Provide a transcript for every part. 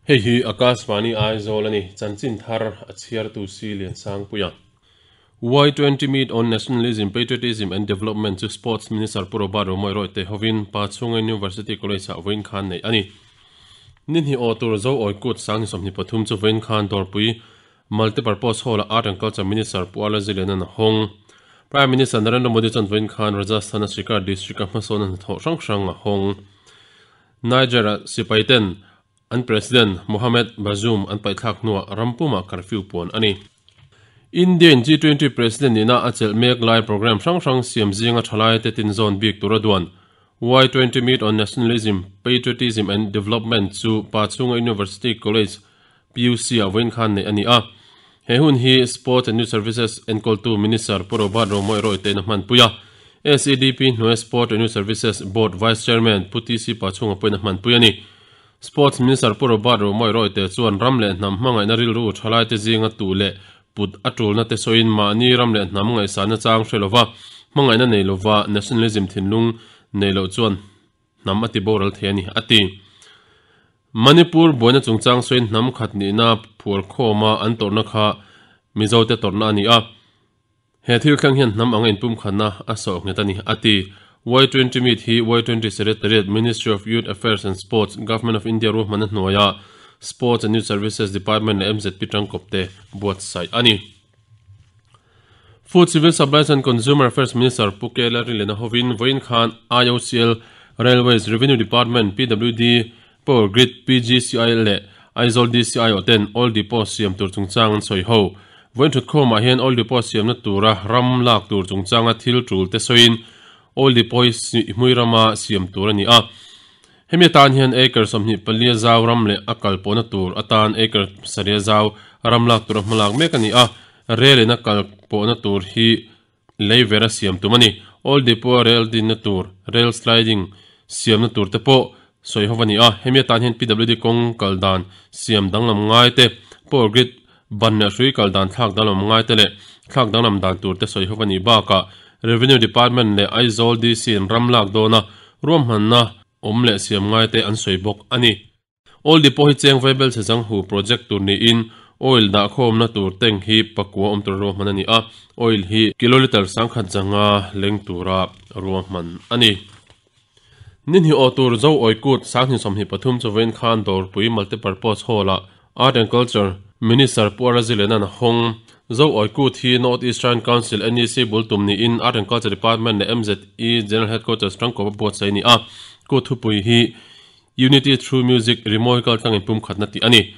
Hei hi Akashvani Aizawl a ni, chanchin thar a chhiartu Si Liansangpuia. Y20 Meet on Nationalism, Patriotism and Development chu Sports Minister Pu Robert Romawia Royte hovin Pachhunga University College-ah vawiin khan neih a ni. Ni hnih aw tur Zo Awi Kut Sangni 23 chu vawiin khan Dawrpui Multipurpose Hall-ah Art and Culture Minister Pu Ala Zilianan a hawng. Prime Minister Narendra Modi chuan vawiin khan Rajasthan-a Sikar District-a hmasawnna hnathawh hrang hrang a hawng. Niger-a sipaiten an President Mohamed Bazoum an paihthlak hnuah ram pumah curfew puan a ni. India-in G20 President nihna a chelh mek lai programme hrang hrang siam zinga thalaite tinzawn bik tura duan Y20 Meet on Nationalism, Patriotism and Development chu Pachhunga University College, PUC, ah vawiin khan neih a ni a. He hun hi Sports and Youth Services enkawltu Minister Pu Robert Romawia Royte-in a hmanpui a. SEDP hnuaia Sport and Youth Services Board Vice Chairman Pu TC Pachhunga pawhin a hmanpui a ni. Sports Minister Pu Robert Romawia Royte chuan ram leh hnam hmangaihna rilru thalaite zinga tuh leh put a tulna te sawiin mahni ram leh hnam ngaihsanna chang hre lova, hmangaihna nei lova nationalism thinlung nei loh chuan hnam a ti boral thei a ni, a ti. Manipur buaina chungchang sawiin hnam khat nihna phuar khawma an tawrhna kha Mizote tawrhna a ni a. He thil thleng hian hnam anga inpumkhatna a sawh nghet a ni, a ti. Y20 Meet hi Y20 Secretariat, Ministry of Youth Affairs and Sports, Government of India ruahmanna hnuaia Sports and Youth Services Department leh MZP tangkawpte buatsaih a ni. Food, Civil Supplies and Consumer Affairs Minister Pu K Lalrinliana hovin vawiin khan IOCL, Railways, Revenue Department, PWD, Power Grid, PGCIL leh Aizawl DCIO ten Oil Depot siam tur chungchang an sawi ho. Vawiin thutkhawmah hian Oil Depot siamna tura ram lak tur chungchanga thil tul te sawiin Oil Depot hi hmui rama siam tur a ni a. Hemi atan hian acre 24 zau ram leh a kal pawhna tur atan acre 7 zau ram lak tura hmalak mek a ni a. Rail in a kal pawhna tur hi lei vera siam tum a ni. Oil Depot a rail dinna tur, rail sliding siamna tur te pawh sawi ho a ni a. Hemi atan hian PWD kawng kal dan siam danglam ngai te, power grid ban leh hrui kal dan thlak danglam ngai te leh thlak danglam dan tur te sawi ho a nih bakah Revenue Department leh Aizawl DC in ram lak dawna ruahmanna awm leh siam ngai te an sawi bawk a ni. Oil Depot hi cheng vaibel chhe chang hu project tur niin oil dah khawmna tur tank hi pakua awm tura ruahman a ni a, oil hi kilolitre sangkhat zanga leng tura ruahman a ni. Ni hnih awh tur Zo Awikut Sanghnih 23 chu vawiin khan Dawrpui Multipurpose Hall-ah Art and Culture Minister Pu Arazilena'n a hawng. Zo Awikut hi North East Shrine Council, NEC, bul tum niin Art and Culture Department leh MZE General Headquarters tangkawp a buatsaih a ni a, kut thupui hi Unity Through Music rimawi kaltlang inpumkhatna tih a ni.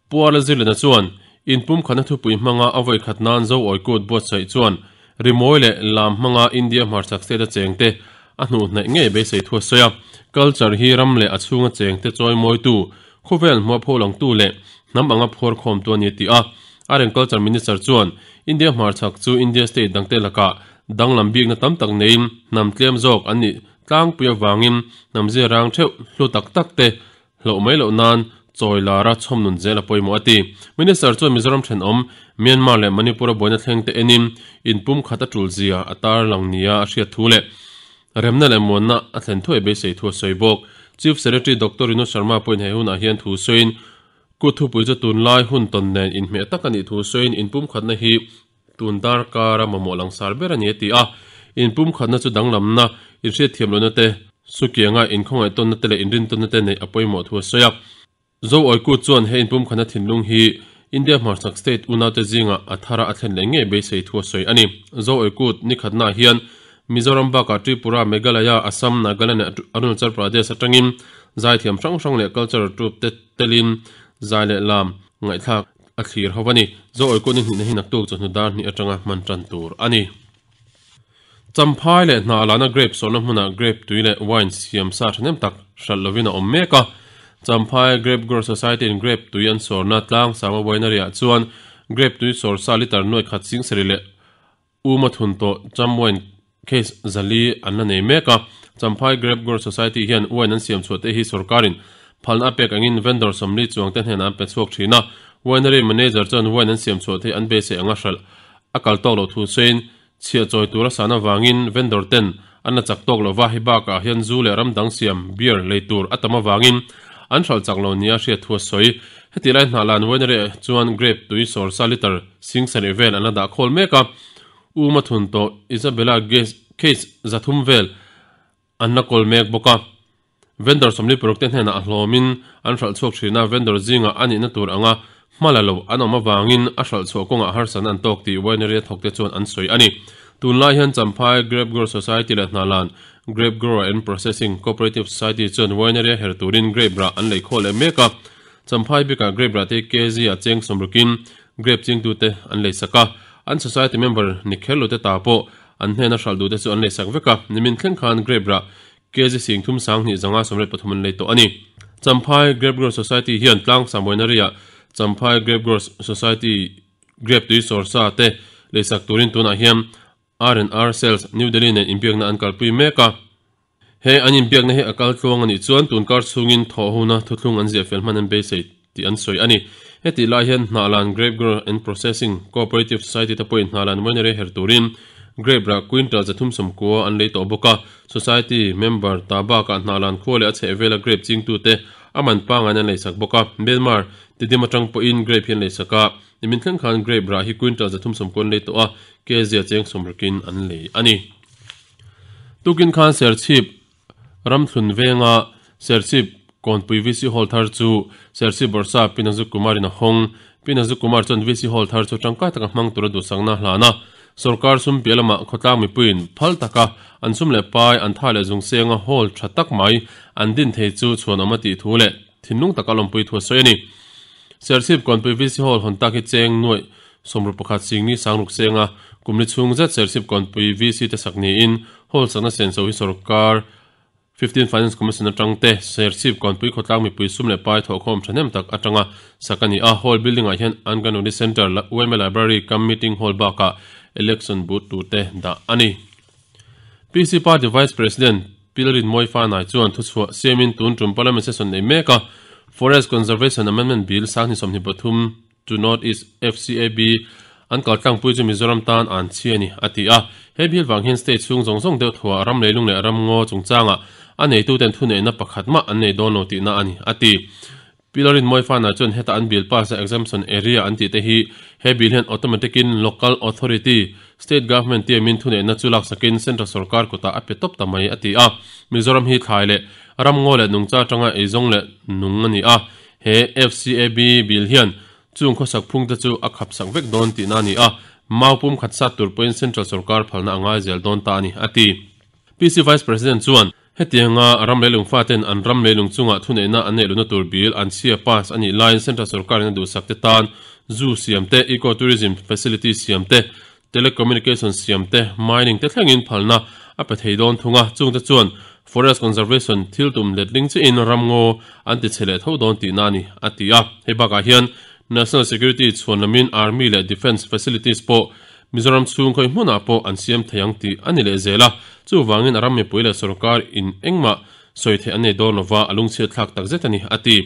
Pu Arla Zirlena chuan, Inpumkhatna thupui hmanga a vawikhat nan Zo Awikut buatsaih chuan rimawi leh lam hmanga India hmarchhak state a chengte a hnuh hnaih ngei beisei thu a sawi a. Culture hi ram leh a chhunga chengte chawimawitu, khawvel hmuah pholangtu leh hnam anga phuarkhawmtu a ni a ti a. Art and Culture Minister chuan, India hmarchhak chu India state dangte lakah danglam bikna tam tak neiin hnam tlem zawk an nih Tlangpui avangin hnamzia rang theuh hlu tak tak te hlauh mai loh nan chawi lara chhawm nun zel a pawimawh a ti. Minister chuan Mizoram thenawm, Myanmar leh Manipur-a buaina thleng te enin inpum khat a tul zia a tarlang nia a hriat thu leh remna leh muanna a thlen thuai beisei thu a sawi bawk. Chief Secretary Doctor Rinu Sharma pawhin he hunah hian thu sawiin kut thupui chu tunlai hun tawn nen inhmeh tak a nih thu sawiin inpum khatna hi Tun darkara mamawh langsar ber a ni a ti a, inpumkhatna chu danglamna, inhriatthiam lohna te, sukianga inkhawngaihtawnna te leh inrintawnna te neih a pawimawh thu a sawi a. Zo Awikut chuan he inpumkhatna thinlung hi India hmarchhak state unaute zingah a thara a thlen leh ngei beisei thu a sawi a ni. Zo Awikut nikhatnaah hian Mizoram bakah Tripura, Meghalaya, Assam, Nagaland leh Arunachal Pradesh atangin zaithiam hrang hrang leh cultural troupe te telin zai leh lam ngaihthlak A thlir ho a ni. Zo awikawt ni hnihna hi naktuk chawhnu dar hnih atanga hman tan tur a ni. Champhai leh hna alana grape sawrna hmunah grape tui leh wine siam sa thahnem tak hralh lovin a awm mek a. Champhai Grape Grower Society in grape tui an sawrna tlang Sama Winery ah chuan grape tui sawr sa litre nuai khat sing sarih leh Um a thun tawh Cham wine case zali an la nei mek a. Champhai Grape Grower Society hian wine an siam chhuah te hi sorkarin phalna a pek angin vendor 40 chuang te hnenah an pe chhuak thin a. Winery manager chuan wine an siam chhuah te hi an beisei anga hralh a kal tawk loh thu sawiin chhiah chawi tur a san avangin vendor ten an la chak tawk lova hei bakah hian zu leh ram dang siam beer lei tur a tam avangin an hralh chak lo nia hriat thu a sawi. Heti lai Hnahlan Winery ah chuan grape tui sawr sa litre 7000 vel an la dah khawl mek a, U Mathun tawh Isabella case 300 vel an la kawl mek bawk a. Vendor 46 te hnenah a hlawmin an hralh chhuak thin a, vendor zingah a nihna tur anga hma la lo an awm avangin a hralh chhuah kawngah harsatna an tawk tih winery a thawkte chuan an sawi a ni. Tunlai hian Champhai Grape Grower Society leh Hnalan Grape Grower and Processing Cooperative Society chuan winery a her turin grape rah an lei khawl leh mek a, Champhai bikah grape rah te kg ah cheng sawmrukin grape chingtute an lei sak a, an society member ni kher lo te ta pawh an hnena hralh duhte chu an lei sak vek a, nimin thleng khan grape rah Kg 30 sang hnih zanga 83 an lei tawh a ni. Champhai Grape Growers Society hian tlang Samuainari-ah Champhai Grape Growers Society grape tui sawr sa te leisak turin tunah hian R and R Sales, New Delhi nen inbiakna an kalpui mek a. He an inbiakna hi a kal tluang a nih chuan tunkar chhungin thawh huna thuthlung an ziah fel hman an beisei tih an sawi a ni. Hetih lai hian Hnahlan Grape Grower and Processing Cooperative Society te pawhin Hnahlan Winery her turin grape rah quintal 390 an lei tawh bawk a. Society member ta bakah Hnahlan khua leh a chhehvela grape chingtute a man pangain an leisak bawk a. Myanmar Tidim atang pawhin grape hi an leisak a. Nimin thleng khan grape rah hi quintal 390 an lei tawh a, kg a cheng sawmrukin an lei a ni. Tukin khan Serchhip Ramthlun venga Serchhip Kawnpui VC Hall thar chu Serchhip Bawrhsa Pi Nazuk Kumar-in a hawng. Pi Nazuk Kumar chuan VC Hall thar chu tangkai taka hmang tura duhsakna a hlan a. Sorkar sum piah lamah khawtlang mipuiin phal taka an sum leh pai an tha leh zung senga hall tha tak mai an din thei chu chhuanawm a tih thu leh thinlung taka lawmpui thu a sawi a ni. Serchhip Kawnpui VC Hall hawn tak hi cheng nuaih 61 singni sangruk senga kum li chhung zet Serchhip Kawnpui VC te sak niin Hall sakna senso hi sorkar 15 Finance Commission atang te Serchhip Kawnpui khawtlang mipui sum leh pai thawhkhawm thahnem tak atanga sak a ni a. Hall building ah hian Anganwadi Centre, yma Library cum Meeting Hall bakah Election booth tur te dah a ni. PC Party Vice President Pilrin Moifanai chuan thuchhuah siamin tun tum Parliament session nei mek a Forest Conservation Amendment Bill 2023 to North East, FCAB, an kal tlangpui chu Mizoram tan an chhi a ni, a ti a. He bill vang hian state chhung zawng zawng deuh thuah ram leilung leh ram ngaw chungchangah a neituten thuneihna pakhat mah an nei dawn lo tihna a ni, a ti. Pi Lorin Mawifana chuan heta an bill pass a exemption area an tih te hi he bill hian automatic in local authority, state government tiamin thuneihna chu laksakin central sorkar kutah a pe tawp ta mai, a ti a. Mizoram hi thlai leh ram ngaw leh nungcha atanga eizawng leh nung a ni a. He FCAB bill hian chung khawsak phung te chu a khap sak vek dawn tihna a ni a, mau pum khat sat tur pawhin central sorkar phalna a ngai zel dawn ta a ni, a ti. PC Vice President chuan, Hetianga ram leilung faten an ram leilung chungah thuneihna an neih lohna tur bill an chhia pass a nih laiin central sorkarin a duhsak te tan zoo siam te, eco-tourism facility siam te, telecommunication siam te, mining te thlengin phalna a pe thei dawn thung a, chungte chuan forest conservation thil tum letling chiahin ramngaw an ti chhe leh tho dawn tihna a ni, a ti a. Hei bakah hian National Security chhuan lamin Army leh Defence facilities pawh Mizoram chhung khawi hmunah pawh an siam thei ang tih a ni leh zel a, chuvangin a ram mipui leh sorkar in engmah sawi theih an nei dawn lova a lungchhiat thlak takzet a ni, a ti.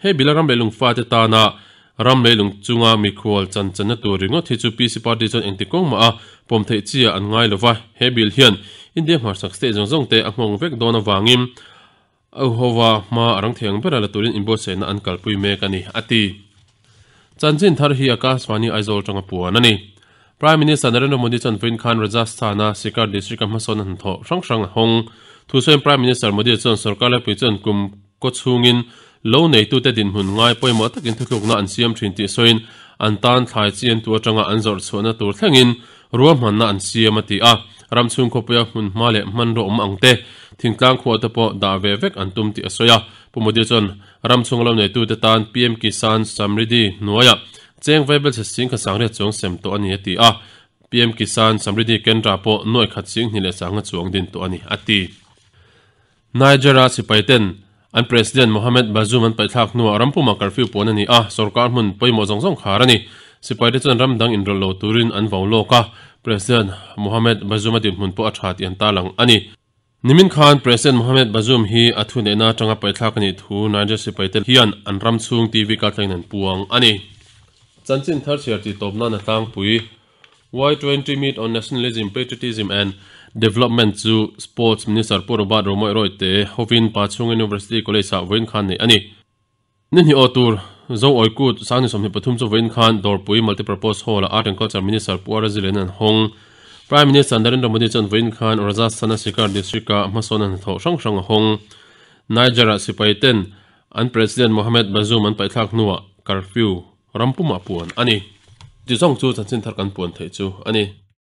Hei bila ram leh lungfate tana Ram leilung chunga mikhual chan channa tur ringawt hi chu PC party chuan engti kawng mah a pawm theih chi ah an ngai lova, he bill hian India hmarchhak state zawng zawng te a nghawng vek dawn avangin Auhova hma a rang thei ang bera la turin inbuatsaihna an kalpui mek a ni, a ti. Chanchin thar hi Akashvani Aizawl atanga puan a ni. Prime Minister Narendra Modi chuan vawiin khan Rajasthan-a Sikar district-a hmasawnna hnathawh hrang hrang a hawng. Thusawiin Prime Minister Modi chuan sorkar laipui chuan kum kaw chhungin lo neitute dinhmun ngai pawimawh takin thuthlukna an siam thin tih sawiin an tan thlai chi an tu atanga an zawrh chhuahna tur thlengin ruahmanna an siam a ti a. Ram chhung khawpuia hmunhma leh hmanraw awm ang te thingtlang khuah te pawh dah ve vek an tum tih a sawi a. Pu Modi chuan ram chhunga lo neitute tan PM Kisan Samriddhi hnuaiah Cheng Vaibel chhe sing kha sangriat chuang sem tawh a ni a ti a, PM Kisan Samriddhi Kendra pawh nuai khat sing hnih leh sanga chuang din tawh a ni a ti. Niger-a sipai ten an President Mohamed Bazoum an paihthlak hnuah ram pumah curfew puan a ni a, sorkar hmun pawimawh zawng zawng khar a ni. Sipai te chuan ram dang inrawlh lo turin an vau lawk a, President Mohamed Bazoum a dinhmun pawh a tha tih an tarlang a ni. Nimin khan President Mohamed Bazoum hi a thuneihna atanga paithlak a nih thu Niger sipaite hian an ram chhung TV kalthlangin an puang a ni. Chanchin thar chhiar tih tawp nan a tlangpui Y20 Meet on Nationalism, Patriotism and Development chu Sports Minister Pu Robert Romawih Royte hovin Pachhung University College ah vawiin khan neih a ni. Ni hnih aw tur Zo Awikut 2023 chu vawiin khan Dawrpui Multipurpose Hall-ah Art and Culture Minister Pu Ara Zilian an hawng. Prime Minister Narendra Modi chuan vawiin khan Rajasthan-a Sikar District-a hmasawnna hnathawh hrang hrang a hawng. Niger-ah sipai ten an President Mohamed Bazoum an paihthlak hnuah curfew ram pumah puan a ni. Ti zawng chu chanchin thar kan puan theih chu a ni.